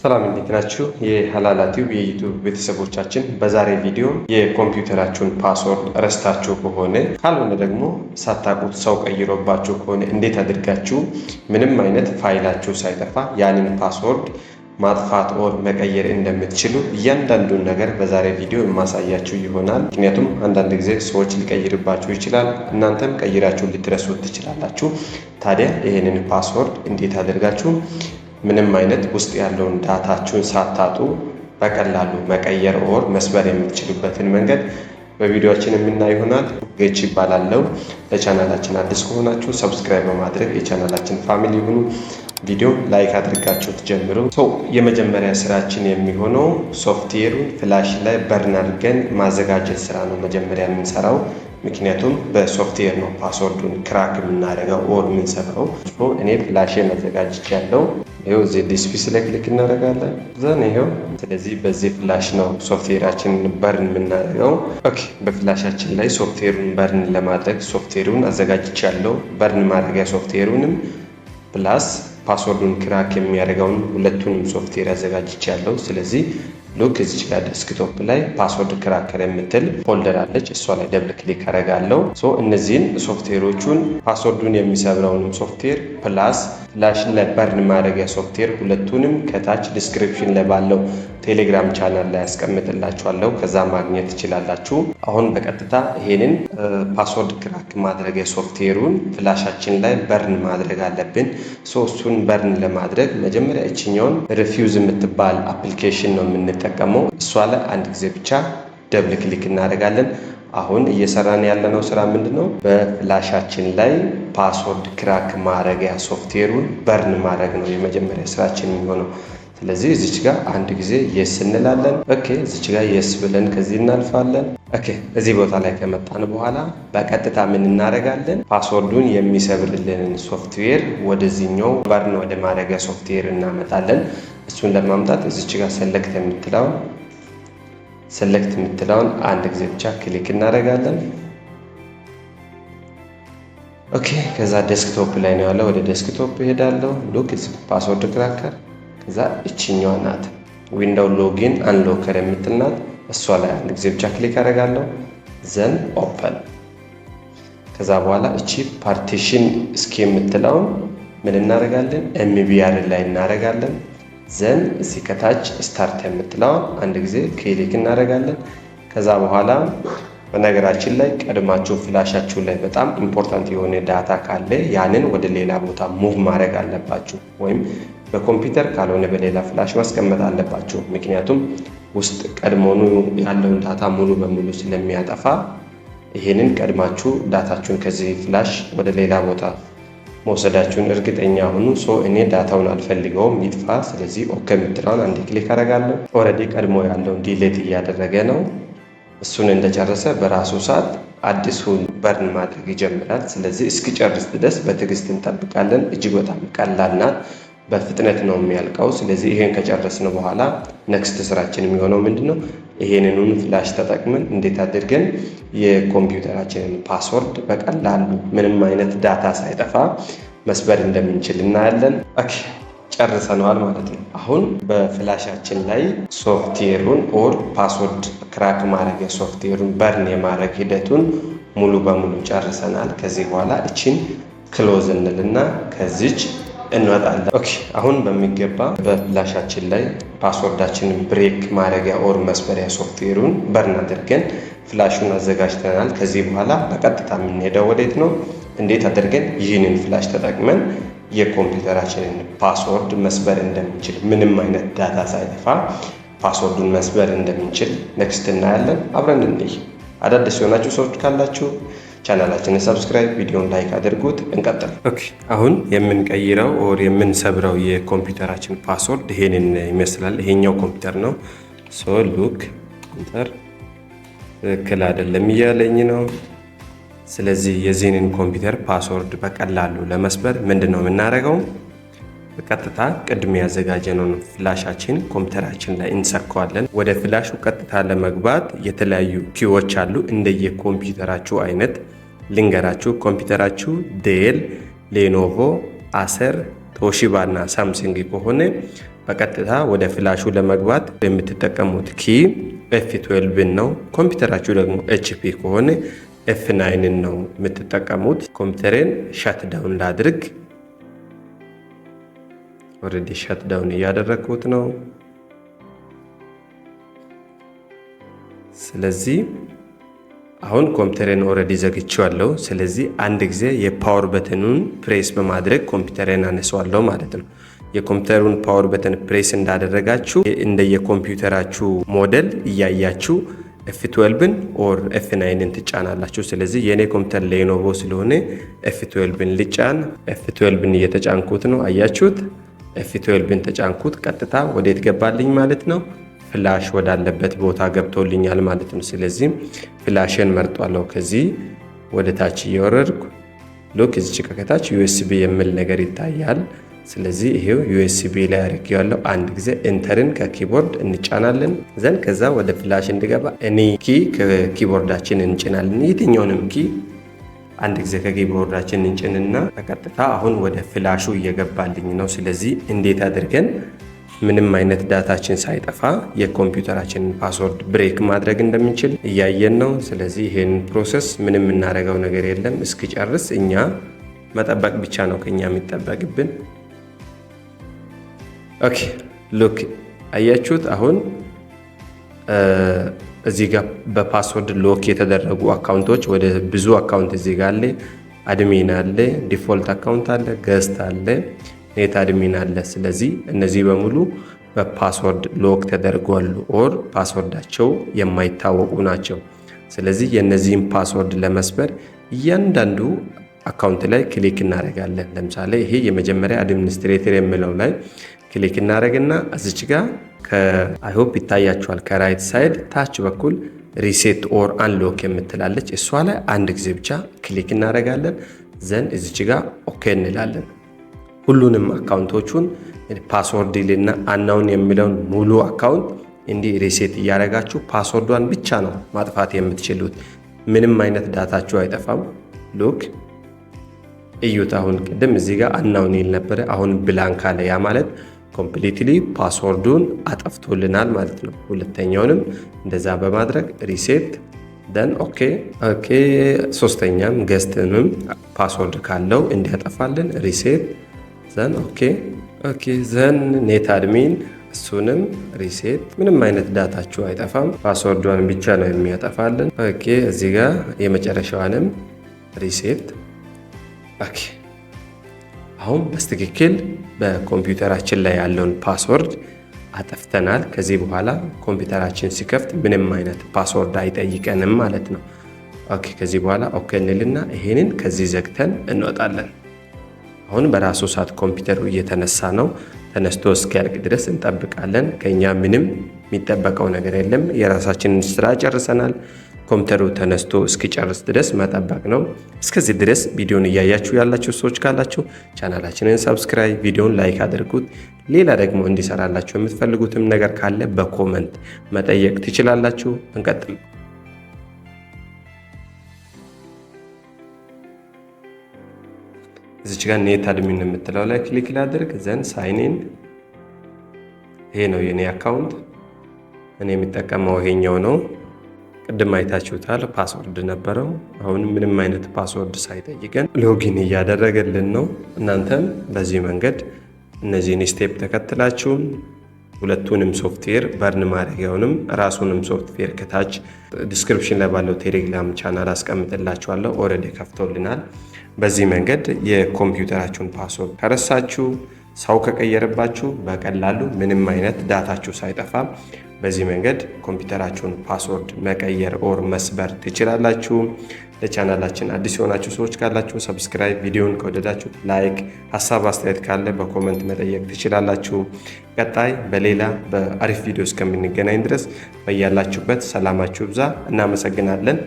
ሰላም፣ እንዴት ናችሁ? የሀላላ ቲዩብ የ YouTube ቤተሰቦቻችን፣ በዛሬ ቪዲዮ የኮምፒውተራችሁን password ረስታችሁ ከሆነ፣ ካልሆነ ደግሞ ሳታውቁት ሰው ቀይሮባችሁ ከሆነ፣ እንዴት አድርጋችሁ ምንም አይነት ፋይላችሁ ሳይጠፋ ያንን password ማጥፋት or መቀየር እንደምትችሉ እያንዳንዱን ነገር በዛሬ ቪዲዮ የማሳያችሁ ይሆናል። ምክንያቱም አንዳንድ ጊዜ ሰዎች ሊቀይርባችሁ ይችላል፣ እናንተም ቀይራችሁ ልትረሱት ትችላላችሁ። ታዲያ ይህንን password እንዴት አድርጋችሁ ምንም አይነት ውስጥ ያለውን data ችሁን ሳታጡ በቀላሉ መቀየር or መስበር የምትችሉበትን መንገድ በቪዲዮአችን የምናይ ይሆናል። ገች ይባላለው። ለቻናላችን አዲስ ከሆናችሁ subscribe በማድረግ የቻናላችን family ይሁኑ። ቪዲዮ like አድርጋችሁ ትጀምሩ። So የመጀመሪያ ስራችን የሚሆነው software ኡን flash ላይ burn አድርገን ማዘጋጀት ስራ ነው መጀመሪያ የምንሰራው። ምክንያቱም በሶፍትዌር ነው password ኡን crack የምናደርገው or የምንሰብረው። እኔ flash አዘጋጅቻለሁ። ይኸው እዚህ this PC ላይ click እናደርጋለን። Then ይኸው፣ ስለዚህ በዚህ flash ነው software ኣችንን burn የምናደርገው። Okay፣ በ flash ኣችን ላይ software ኡን burn ለማድረግ ሶፍትዌሩን አዘጋጅቻለሁ። Burn ማድረጊያ software ኡንም plus password ኡን crack የሚያደርገውን ሁለቱንም ሶፍትዌር አዘጋጅቻለሁ። ስለዚህ look፣ እዚች ጋር desktop ላይ password cracker የምትል folder አለች። እሷ ላይ double click አደርጋለሁ። So እነዚህን software ኦቹን፣ password ኡን የሚሰብረውንም software plus flash ላይ burn ማድረጊያ ሶፍትዌር፣ ሁለቱንም ከታች description ላይ ባለው ቴሌግራም ቻናል ላይ ያስቀምጥላችኋለሁ። ከዛ ማግኘት ትችላላችሁ። አሁን በቀጥታ ይሄንን password crack ማድረጊያ software ኡን flash ኣችን ላይ burn ማድረግ አለብን። So እሱን burn ለማድረግ መጀመሪያ እችኛውን Rufus የምትባል application ነው የምንጠቀመው። እሷ ላይ አንድ ጊዜ ብቻ double click እናደርጋለን። አሁን እየሰራን ያለነው ስራ ምንድን ነው? በ flash ኣችን ላይ password crack ማድረጊያ software ኡን burn ማድረግ ነው የመጀመሪያ ስራችን የሚሆነው። ስለዚህ እዚች ጋር አንድ ጊዜ yes እንላለን። Okay፣ እዚች ጋር yes ብለን ከዚህ እናልፋለን። Okay፣ እዚህ ቦታ ላይ ከመጣን በኋላ በቀጥታ ምን እናደርጋለን? Password ኡን የሚሰብርልንን ሶፍትዌር ወደዚህኛው burn ወደ ማድረጊያ ሶፍትዌር እናመጣለን። እሱን ለማምጣት እዚች ጋር select የምትለውን አንድ ጊዜ ብቻ click እናደርጋለን። Okay፣ ከዛ desktop ላይ ነው ያለው። ወደ desktop እሄዳለሁ። Look፣ password cracker፣ ከዛ እችኛዋ ናት Window Login Unlocker የምትል ናት። እሷ ላይ አንድ ጊዜ ብቻ click አደርጋለሁ። Then open። ከዛ በኋላ እቺ partition scheme የምትለውን ምን እናደርጋለን? MBR ላይ እናደርጋለን። Then እዚህ ከታች start የምትለውን አንድ ጊዜ click እናደርጋለን። ከዛ በኋላ በነገራችን ላይ ቀድማችሁ flash ኣችሁ ላይ በጣም important የሆነ data ካለ ያንን ወደ ሌላ ቦታ move ማድረግ አለባችሁ፣ ወይም በኮምፒውተር ካልሆነ በሌላ flash ማስቀመጥ አለባችሁ። ምክንያቱም ውስጥ ቀድሞኑ ያለውን data ሙሉ በሙሉ ስለሚያጠፋ ይሄንን ቀድማችሁ data ችሁን ከዚህ flash ወደ ሌላ ቦታ መውሰዳችሁን እርግጠኛ ሁኑ። So እኔ data ውን አልፈልገውም፣ ይጥፋ። ስለዚህ okay የምትለውን አንድ click አደርጋለሁ። Already ቀድሞ ያለውን delete እያደረገ ነው። እሱን እንደጨረሰ በራሱ ሰዓት አዲሱን burn ማድረግ ይጀምራል። ስለዚህ እስኪጨርስ ድረስ በትዕግስት እንጠብቃለን። እጅግ በጣም ቀላል ናት። በፍጥነት ነው የሚያልቀው። ስለዚህ ይሄን ከጨረስን በኋላ next ስራችን የሚሆነው ምንድን ነው? ይሄንኑን flash ተጠቅመን እንዴት አድርገን የኮምፒውተራችንን password በቀላሉ ምንም አይነት data ሳይጠፋ መስበር እንደምንችል እናያለን። Okay፣ ጨርሰነዋል ማለት ነው። አሁን በ flash ኣችን ላይ software ኡን or password crack ማድረጊያ software ኡን burn የማድረግ ሂደቱን ሙሉ በሙሉ ጨርሰናል። ከዚህ በኋላ እችን close እንልና ከዚች እንወጣለን። Okay፣ አሁን በሚገባ በ flash ኣችን ላይ password ኣችንን break ማድረጊያ or መስበሪያ software ኡን burn አድርገን flash ኡን አዘጋጅተናል። ከዚህ በኋላ በቀጥታ የምንሄደው ወዴት ነው? እንዴት አድርገን ይህንን flash ተጠቅመን የኮምፒውተራችንን password መስበር እንደምንችል፣ ምንም አይነት data ሳይጠፋ password ኡን መስበር እንደምንችል next እናያለን። አብረን እንይ። አዳዲስ የሆናችሁ ሰዎች ካላችሁ ቻናላችንን subscribe፣ ቪዲዮን like አድርጉት። እንቀጥል። Okay፣ አሁን የምንቀይረው or የምንሰብረው የኮምፒውተራችን password ይሄንን ይመስላል። ይሄኛው ኮምፒውተር ነው። So look፣ enter፣ ትክክል አይደለም እያለኝ ነው። ስለዚህ የዚህንን ኮምፒውተር password በቀላሉ ለመስበር ምንድን ነው የምናደርገው? በቀጥታ ቅድም ያዘጋጀነውን flash ኣችን ኮምፒውተራችን ላይ እንሰካዋለን። ወደ flash ኡ ቀጥታ ለመግባት የተለያዩ key ዎች አሉ። እንደየኮምፒውተራችሁ አይነት ልንገራችሁ። ኮምፒውተራችሁ Dell፣ Lenovo፣ Acer፣ Toshiba እና Samsung ከሆነ በቀጥታ ወደ flash ኡ ለመግባት የምትጠቀሙት key F12 ን ነው። ኮምፒውተራችሁ ደግሞ HP ከሆነ F9 ን ነው የምትጠቀሙት። ኮምፒውተሬን shut down ላድርግ። Already shut down እያደረግኩት ነው። ስለዚህ አሁን ኮምፒውተሬን already ዘግቼዋለሁ። ስለዚህ አንድ ጊዜ የ power button ኑን press በማድረግ ኮምፒውተሬን አነሳዋለሁ ማለት ነው። የኮምፒውተሩን power button press እንዳደረጋችሁ እንደየኮምፒውተራችሁ ሞዴል እያያችሁ F12ን or F9ን ትጫናላችሁ። ስለዚህ የእኔ ኮምፒውተር Lenovo ስለሆነ F12ን ልጫን። F12ን እየተጫንኩት ነው። አያችሁት? F12ን ተጫንኩት። ቀጥታ ወዴት ገባልኝ ማለት ነው? Flash ወዳለበት ቦታ ገብቶልኛል ማለት ነው። ስለዚህ flash ን መርጧለሁ። ከዚህ ወደ ታች እየወረድኩ look እዚች ከታች USB የሚል ነገር ይታያል። ስለዚህ ይሄው USB ላይ አድርጌዋለሁ። አንድ ጊዜ enter ን ከ keyboard እንጫናለን። Then ከዛ ወደ flash እንዲገባ any key ከ keyboard ኣችን እንጭናለን። የትኛውንም key አንድ ጊዜ ከ keyboard ኣችን እንጭንና በቀጥታ አሁን ወደ flash ኡ እየገባልኝ ነው። ስለዚህ እንዴት አድርገን ምንም አይነት data ችን ሳይጠፋ የኮምፒውተራችንን password break ማድረግ እንደምንችል እያየን ነው። ስለዚህ ይህን process ምንም የምናደርገው ነገር የለም። እስኪጨርስ እኛ መጠበቅ ብቻ ነው ከኛ የሚጠበቅብን። Okay, look፣ አያችሁት? አሁን እዚህ ጋር በ password lock የተደረጉ account ኦች ወደ ብዙ account እዚህ ጋር አለ። Admin አለ፣ default account አለ፣ guest አለ፣ net admin አለ። ስለዚህ እነዚህ በሙሉ በ password lock ተደርጓሉ or password ኣቸው የማይታወቁ ናቸው። ስለዚህ የእነዚህን password ለመስበር እያንዳንዱ account ላይ click እናደርጋለን። ለምሳሌ ይሄ የመጀመሪያ administrator የሚለው ላይ click እናደርግና እዚች ጋር I hope ይታያችኋል። ከ right side ታች በኩል reset or unlock የምትላለች፣ እሷ ላይ አንድ ጊዜ ብቻ click እናደርጋለን። Then እዚች ጋር okay እንላለን። ሁሉንም account ኦቹን password ልና unknown የሚለውን ሙሉ account እንዲህ reset እያደረጋችሁ password ዷን ብቻ ነው ማጥፋት የምትችሉት። ምንም አይነት data ችሁ አይጠፋም። Look፣ እዩት። አሁን ቅድም እዚህ ጋር unknown ይል ነበረ። አሁን blank አለ። ያ ማለት completely password ኡን አጠፍቶልናል ማለት ነው። ሁለተኛውንም እንደዛ በማድረግ reset, then okay። ሶስተኛም guest ንም password ካለው እንዲያጠፋልን reset, then okay, then net admin እሱንም reset። ምንም አይነት data ችሁ አይጠፋም። Password ዷን ብቻ ነው የሚያጠፋልን። Okay፣ እዚህ ጋር የመጨረሻዋንም reset። Okay፣ አሁን በትክክል በኮምፒውተራችን ላይ ያለውን password አጠፍተናል። ከዚህ በኋላ ኮምፒውተራችን ሲከፍት ምንም አይነት password አይጠይቀንም ማለት ነው። Okay፣ ከዚህ በኋላ okay እንልና ይሄንን ከዚህ ዘግተን እንወጣለን። አሁን በራሱ ሰዓት ኮምፒውተሩ እየተነሳ ነው። ተነስቶ እስኪያልቅ ድረስ እንጠብቃለን። ከኛ ምንም የሚጠበቀው ነገር የለም። የራሳችንን ስራ ጨርሰናል። ኮምፒውተሩ ተነስቶ እስኪጨርስ ድረስ መጠበቅ ነው። እስከዚህ ድረስ ቪዲዮን እያያችሁ ያላችሁ ሰዎች ካላችሁ ቻናላችንን subscribe፣ ቪዲዮን like አድርጉት። ሌላ ደግሞ እንዲሰራላችሁ የምትፈልጉትም ነገር ካለ በ comment መጠየቅ ትችላላችሁ። እንቀጥል። እዚች ጋር net admin የምትለው ላይ click ላድርግ። Then sign in። ይሄ ነው የኔ account። እኔ የምጠቀመው ይሄኛው ነው። ቅድም አይታችሁታል፣ password ነበረው። አሁን ምንም አይነት password ሳይጠይቀን login እያደረገልን ነው። እናንተም በዚህ መንገድ እነዚህን step ተከትላችሁ ሁለቱንም software burn ማድረጊያውንም ራሱንም ሶፍትዌር ከታች description ላይ ባለው ቴሌግራም ቻናል አስቀምጥላችኋለሁ። Already ከፍቶልናል። በዚህ መንገድ የኮምፒውተራችሁን password ከረሳችሁ፣ ሰው ከቀየረባችሁ በቀላሉ ምንም አይነት data ችሁ ሳይጠፋ በዚህ መንገድ ኮምፒውተራችሁን password መቀየር or መስበር ትችላላችሁ። ለቻናላችን አዲስ የሆናችሁ ሰዎች ካላችሁ subscribe፣ ቪዲዮን ከወደዳችሁት like፣ ሀሳብ አስተያየት ካለ በ comment መጠየቅ ትችላላችሁ። ቀጣይ በሌላ በአሪፍ ቪዲዮ እስከምንገናኝ ድረስ በያላችሁበት ሰላማችሁ ይብዛ። እናመሰግናለን።